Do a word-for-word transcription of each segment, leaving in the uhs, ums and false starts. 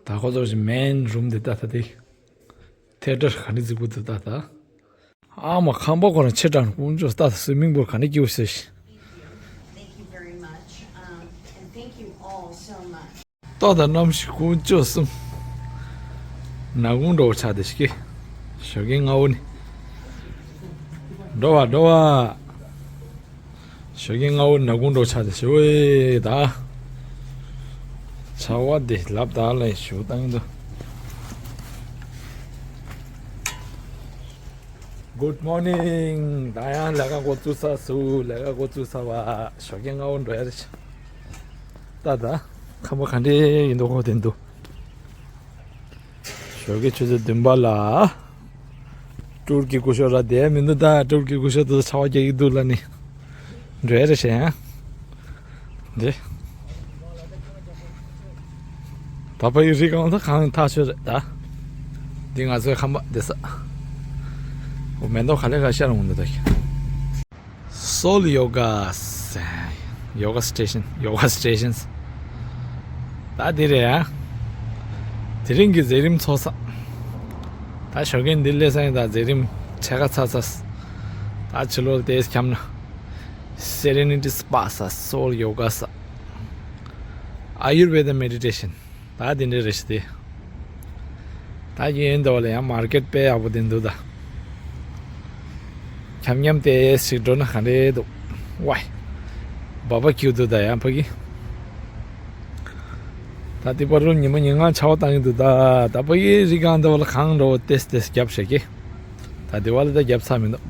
ད་ཁོ་ཚོ་ཞིག་མེན་རུམ་དེ་ད་ད་དེ། ཐེ་ཏྲ་ག་ནི་རྫིག་པོ་འདུག་ད་ད། ཨ་མ་ཁང་པ་ཁོ་རང་ཆེ་དྲགས་དཀོན་མཆོག་ད་སུའི་མིང་པོར་ག་ནི་སྐྱིའུ་ཟེར་ཞིག Thank you very much. Um, and thank you all so much. ཏོག་དང་གནམ་གཤིས་དཀོན་མཆོག་གསུམ། ནག་ཁུང་འགྲོ་བ་ཆགས་བསྡད་ཤག་ཞོགས་ཀས་སྔ་བོ་ནི། འགྲོ་བ་འགྲོ་བ། ཞོགས་ཀས་སྔ་བོ་ནག་ཁུང་འགྲོ་ཆགས་བསྡད་ཤག་ཨོའེ་ད། ཆར་པ་འདི་ལབ་ད་ལ་ཞུ་བཏང་འདུག Good morning. ད་ཡང་ལས་ཀ་འགོ་བཙུགས་ཚར་སོང་། ལས་ཀ་འགོ་བཙུགས་ཚར་བ། ཞོགས་ཀས་སྔ་བོ་འགྲོ་ཡ་རེད། ད་ད། ཁང་པ་ག་འདྲས་ཡིན་འདུག་གོ་དེ་འདུག་ཞོགས་ཀས་ཆུ་ཚོད་བདུན་པ་ལ། ཏུར་ཀི་སྐུ་ཞབས་ར་དེ་མི་འདུག་ད་ཏུར་ཀི་སྐུ་ཞབས་དེ་ཚོ་ཆར་པ་རྒྱག་གི་འདུག་ལབ་ནི། འགྲོ་ཡ་རེད་ཤག་འདི། ད་ཕ་ཡུལ་རི་སྒང་ད་གངས་ཐག་ཆོད་རེད་ད། འདི་ང་ཚོའི་ཁང་པ་བསྡད་ས། འོ་མེ་ཏོག་ག་ལེ་ག་ཤར་འོང་འདུག་ད། Soul Yoga Yoga Station, Yoga Stations. ད་འདི་རེད་ཡ། དེ་རིང་གི་མཛད་རིམ་ཚོགས་ས། ད་ཞོགས་ཀས་འདི་སླེབས་ས་ཡིན་ད་མཛད་རིམ་ཕྱེད་ཀ་ཚར་ཚར། ད་ཕྱི་ལོགས་དེ་འཁྱམས་ན། Serenity Spa ས། Soul Yoga ས། Ayurveda Meditation ད་དེ་འདྲ་རེད་ཤག་དེ། ད་ཡིན་འདི་བ་ལ་ཡང་མར་ཀེཊ་དཔེ་ཡག་པོ་དེ་འདུག་ད། འཁྱམ་འཁྱམ་དེ་ཞིག་འགྲོ་ན་ག་འདྲས་འདུག་ཝའི། བ་བ་ཁྱིའུ་འདུག་ད་ཡང་ཕ་གི། ད་དེ་པར་རུ་ཉི་མ་ཉིན་གང་ཆར་པ་བཏང་གི་འདུག་ད་ད་ཕ་གི་རི་སྒང་འདི་བ་ལ་གངས་འགྲོ་བ་ཏེས་ཏེས་རྒྱབ་ཤག་གི། ད་དེ་བ་ལ་ད་རྒྱབ་ཚར་མི་འདུག་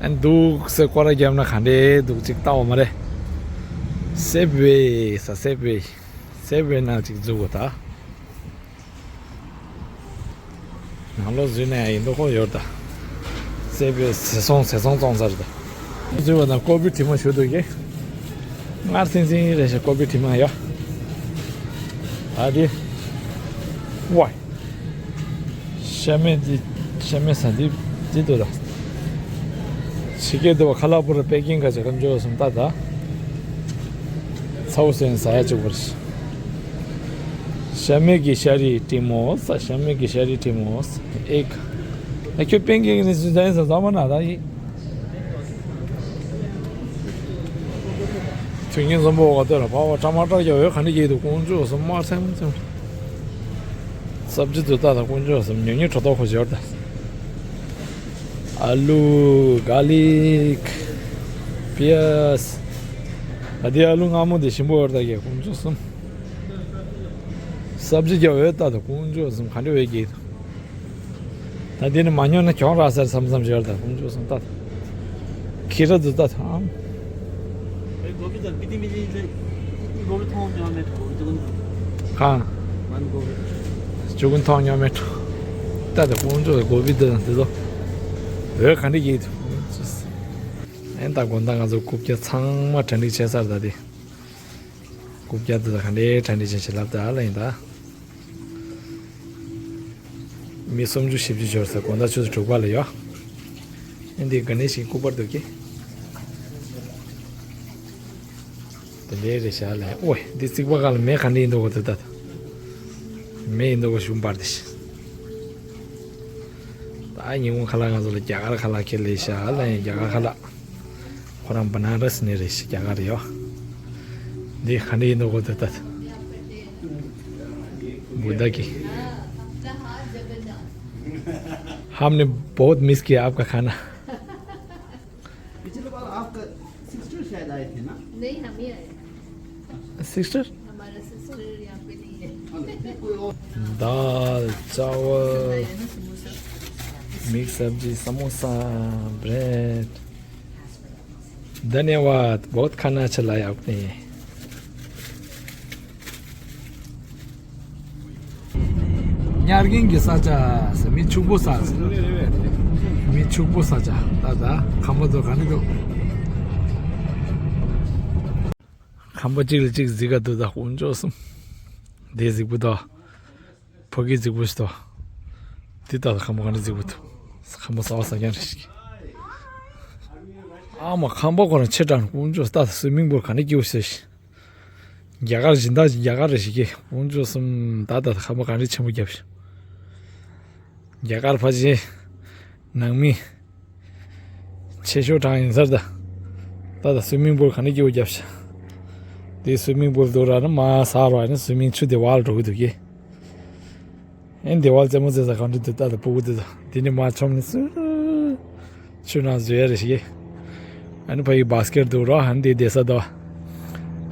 ཨན་འདུག་སེ་སྐོར་ར་རྒྱབ་ན་ག་འདྲས་འདུག་ཅིག་ལྟ་བ་མ་རེད། སེབ་ཝེ་ས་སེབ་ཝེ། སེབ་ཝེ་ནང་ཅིག་འཛུལ་དགོས་ད། ནང་ལོགས་འཛུལ་ནས་ཡིན་མདོག་ཁོ་ཡོད་ད། སེབ་ཝེ་ཟེ་སོང་ཟེ་སོང་བཙོང་ཚར་ད། འཛུལ་བ་དང་ཀོ་པི་དྲི་མ་ཞུ་འདུག་གི། སྔར་སེང་སེང་རེད་ཤག་ཀོ་པི་དྲི་མ་ཡོད། ཨ་དེ། ཝའི། ཤ་མེད་འདི། ཤ་མེད་ས་འདི། འདི་འདུག་ད། ཕྱི་རྒྱལ་དུ་བ་ཁ་ལག་པུ་ར་པེ་ཀིང་ག་ཅེ་ཁམ་ཅོ་སུམ་ཏ་ད། ཚ་བོ་སེན་ཟ་ཡ་གཅིག་པུ་རེད། ཤ་མེད་ཀྱི་ཤ་རིའི་ཏྲི་མོ་ས། ཤ་མེད་ཀྱི་ཤ་རིའི་ཏྲི་མོ་ས། ཨེ་ཁ། ཨ་ཁྱོད་པེ་ཀིང་ནི་སུ་ཟ་ཡིན་ས་ཟ་མ་ན་ད་ཡིན། ཚིག་ཉིན་བཟང་པོ་བ་དེ་ལ་བ་བ་ཀྲ་མ་ཀྲ་རྒྱ་བོའི་ག་ནས་ཡེ་དུ་ཀོང་ཇོ་སུ་མ་སེམས་སེམས། སབ་ཇི་དུ་ཏ་དང་ཀོང་ཇོ་སུ་ཉུ་ཉུ་ཁྲོ་ཏོ་ཁོ་ཞོར་ད། ཨ་ལུ། ག་ལིག་པི་ཡ་སི། ཨ་དེ་ཨ་ལུ་མངར་མོ་དེ་ཞིམ་པོ་ཡོད་ད་གེ་ཀོང་ཇོ་སུ། སབ་ཇི་རྒྱ་བོའི་ཏ་དང་ཀོང་ཇོ་སུ་ག་འདྲ་བའི་གེ་དུ། ད་འདི་ནི་མ་ཉོ་ན་གྱོང་རག་ཟེར་བསམ་བསམ་བྱས་པ་དང་ཁོང་ཚོས་སོང་ལྟ། ཁྱི་ར་འདི་ལྟ་དང་། ཨེ་གོ་བི་དང་པི་ཏི་མི་ལི་ལི་གོ་བི་མཐོང་མྱོང་མེད་གོ་བི་དུ་གང་། མན་གོ་བི། ཅུ་གུན་མཐོང་མྱོང་མེད། ལྟ་དང་ཁོང་ཚོས་གོ་བི་འདི་དང་འདི་ཚོ། འོད་ག་འདྲ་གྱིས་འདུག་ཨེ་ད་དགོང་དག་ང་ཚོ་རྐུབ་བཀྱག་ཚང་མ་གྲ་སྒྲིག་བྱས་ཚར་ད་དེ། རྐུབ་བཀྱག་འདི་ད་ག་འདྲའི་གྲ་སྒྲིག་བྱས་བྱས་ལབ་ད་ལ་ཡིན་ད། མི་སུམ་ཅུ་བཞི་བཅུ་འབྱོར་ས་དགོང་དག་ཆུ་ཚོད་དྲུག་པ་ལ་ཡོད། ཨེ་འདི་ག་ནས་ཞིག་སྐུ་པར་འདུག་གི། དེ་འདྲའི་རེད་ཤག་ལ། ཨོའི་འདི་རྩིག་པ་ག་ལ་མེ་ག་འདྲ་ཡིན་འདུག་གོ་དེ་ལྟ། མེ་ཡིན་འདུག་གོ་ཞུམ་པར་དེ་ཤི། ད་ཉིན་གུང་ཁ་ལག་ང་ཚོ་ལ་རྒྱ་གར་ཁ་ལག་ཁྱེར་ལས་ཤག་ལ་ཡིན་རྒྱ་གར་ཁ་ལག་ཁོ་རང་བ་ན་ར་སི་ནས་རེད་ཤག་རྒྱ་གར་ཡོད། འདི་ག་འདྲ་ཡིན་འདུག་གོ་དེ་ལྟ། बुद्धा की। हमने बहुत मिस किया आपका खाना। पिछले बार आपका सिस्टर शायद आए थे ना? नहीं, हम ही आए। सिस्टर? हमारा सिस्टर यहाँ पे नहीं है। दाल, चावल, मिक्स सब्जी, समोसा, ब्रेड। धन्यवाद, बहुत खाना अच्छा लाया आपने। ཉར་གིན་གྱི་ས་ཆ་ཟེར། མི་ཕྱུག་པོ་ས་ཟེར། མི་ཕྱུག་པོ་ས་ཆ། ད་ད་ཁམས་པ་ཚོ་ག་ནས་འདུག་ཁམས་པ་གཅིག་ལ་གཅིག་གཟིགས་ག་འདུག་ད་དཀོན་མཆོག་གསུམ། དེ་གཟིགས་པོ་དང་། ཕ་གི་གཟིགས་པོ་ཞིག་དང་། དེ་ད་ཁམས་པ་ག་ནས་གཟིགས་པོ་འདུག་ཁམས་པ་ཟ་བ་ཟ་མཁན་རེད་ཤག་ཨ་མ་ཁམས་པ་ཁོ་རང་ཆེ་དྲགས་དཀོན་མཆོག་ད་སུའི་མིང་པོ་ག་ནས་སྐྱེ་བོ་ཟེར་ཤག་རྒྱ་གར་སྦྱིན་བདག་ཅིག་རྒྱ་གར་རེད་ཤག་གི། དཀོན་མཆོག་གསུམ། ད་ད་ཁང་པ་ག་འདྲ་ཆེན་པོ་བརྒྱབ་ཤག་རྒྱ་གར་ཕ་ཆེ་ནང་མི་ཆེ་ཤོས་གྲངས་ཡིན་ས་རེད་ད། ད་ད་སུའི་མིང་པུལ་ག་འདྲ་སྐྱིད་པོ་བརྒྱབ་ཤག་དེ་སུའི་མིང་པུལ་འདུག་ར་ནི་མ་ཟ་ར་ནི་སུའི་མིང་ཆུ་དེ་བར་འགྲོ་གི་འདུག་གི། ཨེ་འདི་བ་རྩེད་མོ་རྩེ་ས་གང་འདྲ་འདུག་ད་ད་སྤུ་གུ་དེ་ད་དེ་ནི་མ་ཆོམ་ནི་སུ་ཆུ་ནང་འཛུལ་ཡ་རེད་ཤག་ཨ་ནི་ཕ་གི་བྷ་སི་ཀེཊ་འདུག་ར། ཨ་ནི་དེ་བསྡད་ས་དོ།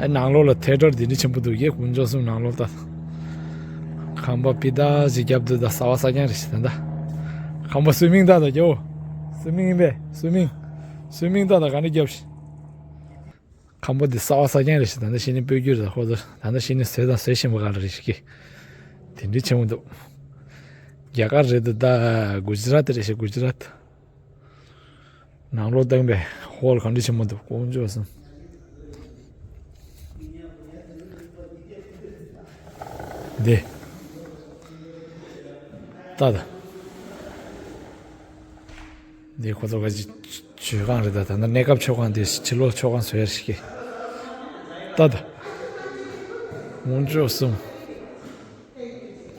ཨ་ནང་ལོགས་ལ་ཐེ་ཊར་དེ་འདྲ་ཆེན་པོ་འདུག་གི། དཀོན་མཆོག་གསུམ། ནང་ལོགས་ད་ཁང་པ་པི་ད་ཞིག་བརྒྱབ་འདུག་ད་གསར་པ་གསར་རྐྱང་རེད་ཤག་ད་ད་ཁང་པ་སུའི་མིང་ད་ད་རྒྱོ། སུའི་མིང་ཡིན་པས། སུའི་མིང་། སུའི་མིང་ད་ད་ག་འདྲ་བརྒྱབ་ཤག་ཁང་པ་འདི་གསར་པ་གསར་རྐྱང་རེད་ཤག་ད་ལྟ་ཤི་ནི་སྤོས་རྒྱུ་རེད། ཁོ་ཚོ་ད་ལྟ་ཤི་ནི་བཟོས་དང་བཟོ་བཞིན་པ་ག་ལ་རེད་ཤག་གི། དེ་འདྲའི་ཆེན་པོ་འདུག་རྒྱ་གར་རེད་འདུག་ད་གུ་ཇི་རཱཏ་རེད་ཤག་གུ་ཇི་རཱཏ། ནང་ལོགས་སྟོན་པའི་ཧོལ་ག་འདྲ་ཆེན་པོ་འདུག་དཀོན་མཆོག་གསུམ། འདི། ད་ད། འདི་ཁོ་ཚོ་ག་ཅི་མཆོད་ཁང་རེད་ད། ད་ནི་གནས་སྐབས་མཆོད་ཁང་དེ་ཕྱི་ལོགས་མཆོད་ཁང་བཟོས་ཡ་ཞིག་གི། ད་ད། དཀོན་མཆོག་གསུམ།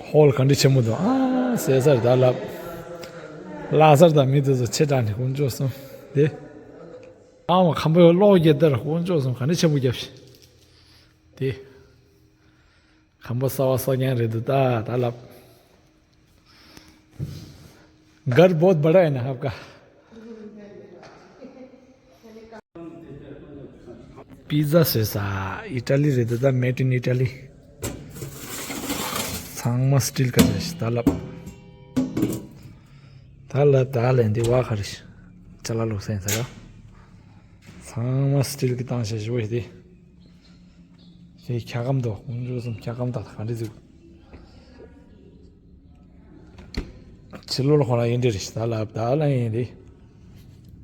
ཧོལ་ག་འདྲ་ཆེན་པོ་འདུག་ཨ་ཟེར་ས་རེད་ད་ལབ། ལྷ་སར་ད་མི་དེ་ཚོ་ཆེ་དྲགས་ནས་དཀོན་མཆོག་གསུམ། འདི། ཨ་མ་ཁམ་པའི་གློག་རྒྱལ་དར་དཀོན་མཆོག་གསུམ་ག་འདྲ་ཆེན་པོ་བརྒྱབ་ཤག་འདི། ཁང་པ་གསར་པ་གསར་རྐྱང་རེད་འདུག་ད་ད་ལབ། घर बहुत बड़ा है ना आपका? པི་ཛ་བཟོས་ས་ཨི་ཊ་ལི་རེད་འདུག་ད་made in Italy། ཚང་མ་སི་ཊིལ་ག་རེ་ད་ལབ། ད་ལབ་ད་ལན་འདི་བ་ག་རེ་ཅ་ལག་ལུགས་སེང་ས་ར། ཚང་མ་སི་ཊིལ་གི་བཏང་བྱ་ཞིབ་པོ་ཞིག་དེ། དེ་འཁྱག་སྒམ་དོ། དཀོན་མཆོག་གསུམ། འཁྱག་སྒམ་དག་ག་འདྲ་ཟིག་ཕྱི་ལོགས་ལ་ཁོ་རང་ཡིན་འདྲ་རེད་ཤག་ད་ལབ་ད་ལ་ཡིན་རེད།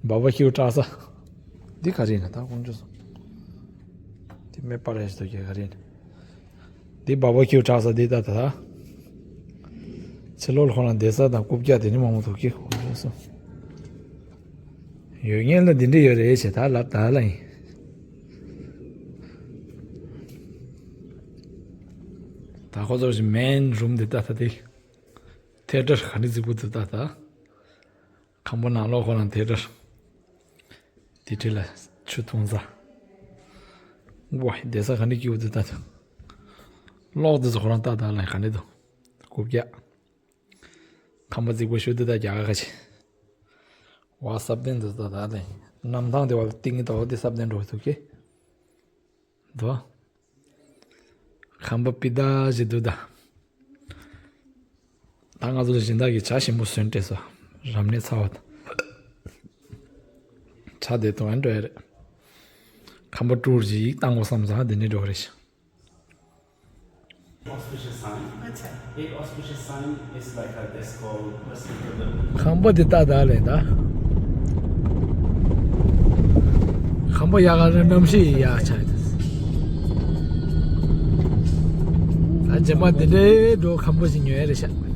སྦ་བ་ཀིའུ་བཀྲ་ས། འདི་ག་རེ་ཡིན་ན་ད་དཀོན་མཆོག་གསུམ། དེ་མེ་སྤར་ཡ་ཞིག་འདུག་ག་རེ་ཡིན། འདི་སྦ་བ་ཀིའུ་བཀྲ་ས་འདི་ད་ད་ད། ཕྱི་ལོགས་ལ་ཁོ་རང་བསྡད་ས་དང་རྐུབ་བཀྱག་དེ་ནི་མང་པོ་འདུག་གི། དཀོན་མཆོག་གསུམ། ཡོད་ངེས་ལ་འདི་འདྲ་ཡོད་རེད་ཞེས་ད་ལབ་ད་ལ་ཡིན། ད་ཁོ་ཚོ་ཞིག་མེན་རུམ་འདི་ད་ད་དེ། ཐེ་ཊར་ག་འདྲ་རྫིག་པོ་འདུག་ད་ད། ཁང་པ་ནང་ལོགས་ཁོ་རང་ཐེ་ཊར། དེ་འཁྲིས་ལ་ཆུ་འཐུང་ས། ཝའི་བསྡད་ས་ག་འདྲ་སྐྱིད་པོ་འདུག་ད་ད། གློག་འདི་ཚོ་ཁོ་རང་ད་ད་ལ་ག་འདྲ་འདུག་རྐུབ་བཀྱག་ཁང་པ་རྫིག་པོ་ཞིག་འདུག་ད་རྒྱ་གར་ཁ་ཆེ། ཝ་སབ་ལྡན་འདུག་ད་ད་ལ། གནམ་ཐང་དེ་བ་ཏིང་ངེ་ཏོག་དེ་སབ་ལྡན་འགྲོ་ཐུབ་ཀི། འདུག་ཁང་པ་པི་ད་ཞིག་འདུག་ད། ད་ང་ཚོ་ལ་སྦྱིན་བདག་གིས་ཇ་ཞིམ་པོ་བཟོས་སྤྲད་སོང་། རབ་གནས་ཚ་བ་དང་། ཇ་དེ་འཐུང་ཨ་འགྲོ་ཡ་རེད། ཁང་པ་ཀྲུར་ཅིག་བཏང་དགོས་བསམ་ཙང་དེ་ནས་འགྲོ་གི་རེད། Auspicious sign. अच्छा। एक auspicious sign is like a disco western rhythm. ཁང་པ་འདི་ལྟ་ད་ལས་ད། ཁང་པ་ཡག་ག་རེ་གནམ་གཤིས་ཡག་ཆགས་ཡོད། ད་རྗེས་མ་འདི་འདྲའི་འགྲོ་ཁང་པ་ཞིག་ཉོ་ཡ་རེད་ཤག་དེ།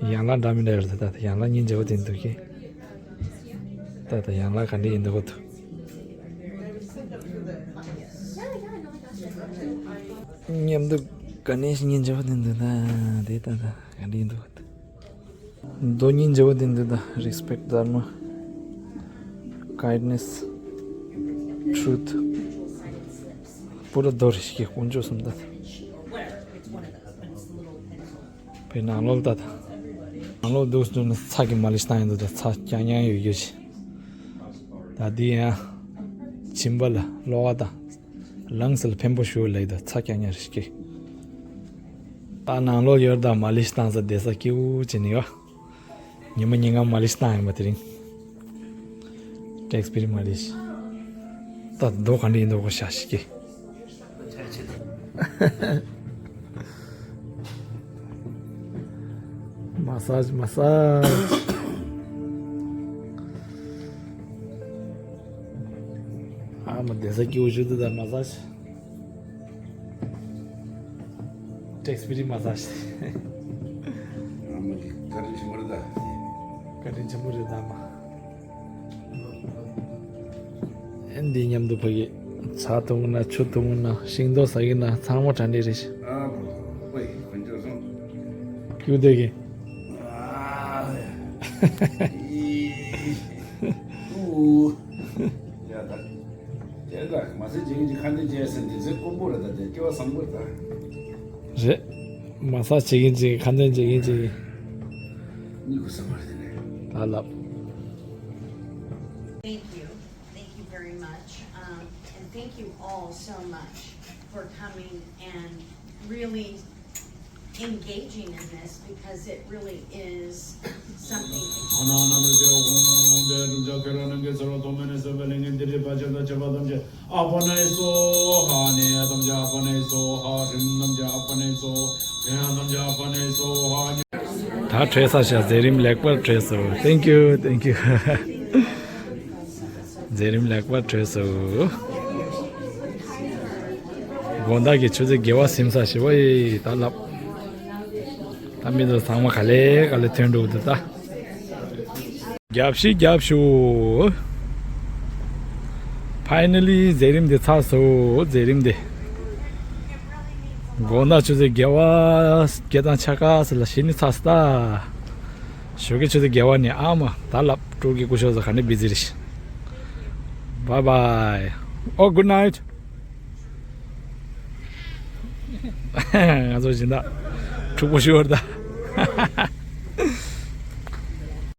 ཡན་ལག་འདྲ་མི་འདྲ་ཡོད་རེད་ད། ད་ཡན་ལག་སྙིང་རྗེ་པོ་དེ་འདུག་གི། ད་ད་ཡན་ལག་ག་འདྲ་ཡིན་འདུག་གོ་ཐུ། མཉམ་དུ་ག་ནས་སྙིང་རྗེ་པོ་དེ་འདུག་ད། དེ་ད་ད་ག་འདྲ་ཡིན་འདུག་གོ་ཐུ། རྡོ་སྙིང་རྗེ་པོ་དེ་འདུག་ད། Respect Dharma, Kindness, Truth. པུ་ར་རྡོ་རེ་ཞིག་གི་དཀོན་མཆོག་གསུམ་ད། བའི་ནང་ལོགས་ལ་ད་ནང་ལོགས་འདུག་སེ་འདུག་ན་ཚྭ་གི་མ་ལིཤ་བཏང་ཡོང་འདུག་ད་ཚྭ་རྐྱང་རྐྱང་ཡོད་རྒྱུ་ཞིག་ད་འདི་ཡང་བྱིན་པ་ལ་གློ་བ་དང་ལངས་ལ་ཕན་པོ་ཞུ་ལེགས་ད་ཚྭ་རྐྱང་རྐྱང་རེ་ཞིག་ད་ནང་ལོགས་ཡོད་ད་མ་ལིཤ་བཏང་ས་བསྡད་ས་སྐྱིད་པོ་བྱས་ནས་ཡོད། ཉི་མ་ཉིན་གང་མ་ལིཤ་བཏང་ཡོང་པ་དེ་རིང་། ཊེག་སི་པི་རི་མ་ལིཤ། ད་རྡོ་ག་འདྲ་ཡིན་འདུག་གོ་ཤ་ཞིག་གི་མ་སཱཇ་མ་སཱཇ། ཨ་མ་བསྡད་ས་སྐྱིད་པོ་ཞིག་འདུག་ད་མ་སཱཇ། ཊེག་སི་པི་རི་མ་སཱཇ། ཨ་མ་ལི། བཀའ་དྲིན་ཆེན་པོ་རེད་ད་མ། ཨེ་འདི་མཉམ་དུ་ཕ་གི་ཇ་འཐུང་ན་ཆུ་འཐུང་ན་ཤིང་ཏོག་ཟ་གི་ན་ཚང་མ་གྲ་འགྲིག་རེད་ཤག་ཨ་ཕོ་ཕོ་ཕོ་ཡི་ཁོན་ཅོ་སོང་། ཀྱུ་དེ་གི། ཨ་ཨུ། ཡ་ད། དེ་ལ་མ་ཟད་ཇི་གིན་ཇི་ཁ་འདོན་བྱས་ཟིན་དེ་ཚོའི་དཀོན་པོ་རེད་ད། དེ་སྐལ་བ་བཟང་པོ་རེད་ད། རེད། མ་ཟད་ཇི་གིན་ཇི་ཁ་འདོན་ཇི་གིན་ཇི། གཉིད་ཁུག་ས་མ་རེད་དེ་ནས། ད་ལབ། Thank you. Thank you very much. Um, and thank you all so much for coming and really engaging in this because it really is something. ད་བྲེ་ས་ཤ་མཛད་རིམ་ལེགས་པར་གྲོལ་སོང་། Thank you, thank you. མཛད་རིམ་ལེགས་པར་གྲོལ་སོང་། དགོང་དག་གི་ཆུ་ཚོད་དགེ་བ་ཟིན་ས་ཞེ་པོ་ཡི་ད་ལབ། ད་མི་ཚོ་ཚང་མ་ག་ལེ་ག་ལེ་ཐོན་འགྲོ་འདུག་ད། རྒྱབ་ཤིག་རྒྱབ་ཤོག Finally མཛད་རིམ་འདི་ཚར་སོང་། མཛད་རིམ་འདི། དགོང་དག་ཆུ་ཚོད་དགེ་བ་སྐྱེ་དང་ཆ་ག་ཟེར་ལ་ཤི་ནི་ཚར་སོང་ད། ཞོགས་ཀའི་ཆུ་ཚོད་དགེ་བ་ནི་ཨ་མ་ད་ལབ། སྤྲུལ་སྐུ་སྐུ་ཞབས་ཚོ་ག་ནས་བི་ཛི་རེད། Bye bye. Oh, good night. ང་ཚོ་སྦྱིན་བདག་འཁྲུག་པོ་ཤོར་ད།